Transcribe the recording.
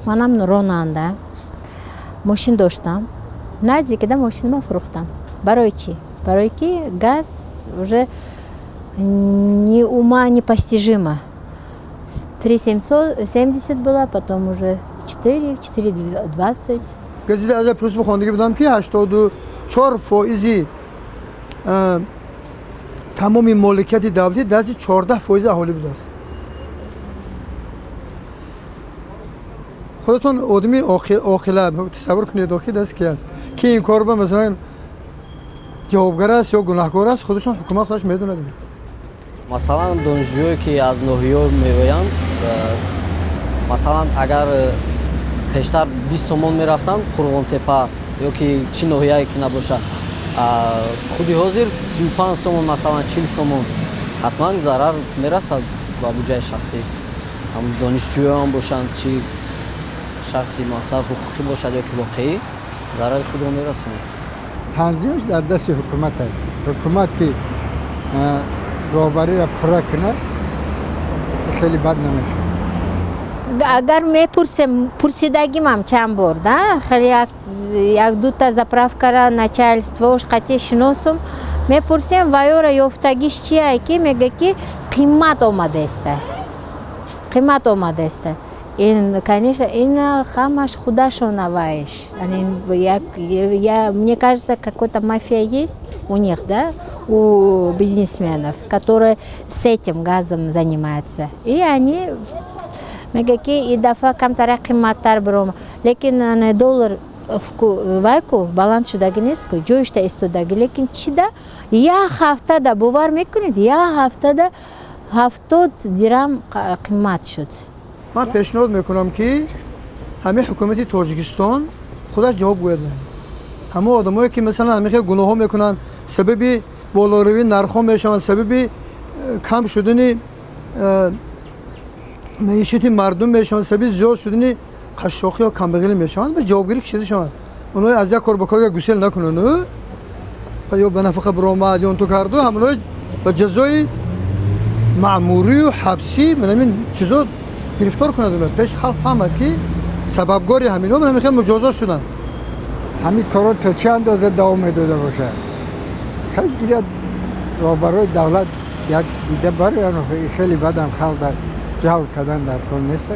Манам ронанда, мошин доштам, наздикида мошинама фурӯхтам. Барои чӣ? Барое ки газ уже ни ума непостижимо. 3,70 была, потом уже 4, 4,20. Газета Азия Плюс хондагӣ будам, ки 84 фоизи тамоми моликияти давлатӣ дасти 14 фоизи аҳолӣ будааст. Худатон одами оқила тасаввур кунед, охи даст ки аст, ки ин кор ба масалан ҷавобгар аст ё гунаҳкор аст, худашон ҳукумат худаш медонад. Масалан, донишҷӯе, ки аз ноҳиё меоянд, масалан, агар пештар 20 сомон мерафтанд Қурғонтепа ё ки чӣ ноҳияе ки набошад, худи ҳозир 35 сомон, масалан, 40 сомон, ҳатман зарар мерасад ба буҷаи шахсӣ. Ҳам донишҷӯён бошанд, чӣ шахси мақсад ҳуқуқӣ бошад ё ки воқеӣ, зарари худро мерасонад. Танзимш дар дасти ҳукумат аст. Ҳукумат ки роҳбариро пурра кунад, хеле бад намешавад. Агар мепурсем, пурсидагимам чанд бор да, хеле як дута заправкара начальствош қати шиносум, мепурсем, ваёра ёфтагиш чия, ки мега, ки қимат омадаеста, қимат омадаеста. Ин, конечно, ин ҳамаш худашона ваеш. Я, мне кажется, какой-то мафия есть у них, да, у бизнесменов, которые с этим газом занимаются, и они мега, ки и дафъа камтара қиматтар бирома, лекин доллар вайку баланд шудаги нестку, ҷоишта истодаги. Лекин чида як ҳафтада, бовар мекунед, як ҳафтада 70 дирам қимат шуд. Ман пешниҳод мекунам, ки ҳамин ҳукумати Тоҷикистон худаш ҷавоб гӯяд. Ҳамон одамое, ки масалан ҳамин хел гуноҳҳо мекунанд, сабаби болоравии нархҳо мешаванд, сабаби кам шудани маишати мардум мешаванд, сабаби зиёд шудани қашшоқӣ ё камбағалӣ мешаванд, ба ҷавобгирӣ кашида шаванд. Онои аз як кор ба кор гусел накунанд ё ба нафақа биромад, ё он ту карду, ҳамонои ба ҷазои маъмурию ҳабсӣ, манамин чизо гирифтор кунад. Пеш халқ фаҳмад, ки сабабгори ҳамино манамин хел муҷозот шуданд. Ҳамин корро то чӣ андоза давом медода бошад, хеле ира роҳбарои давлат як дида бароян. Хеле бадан халқ дар ҷавр кардан дар кор нест.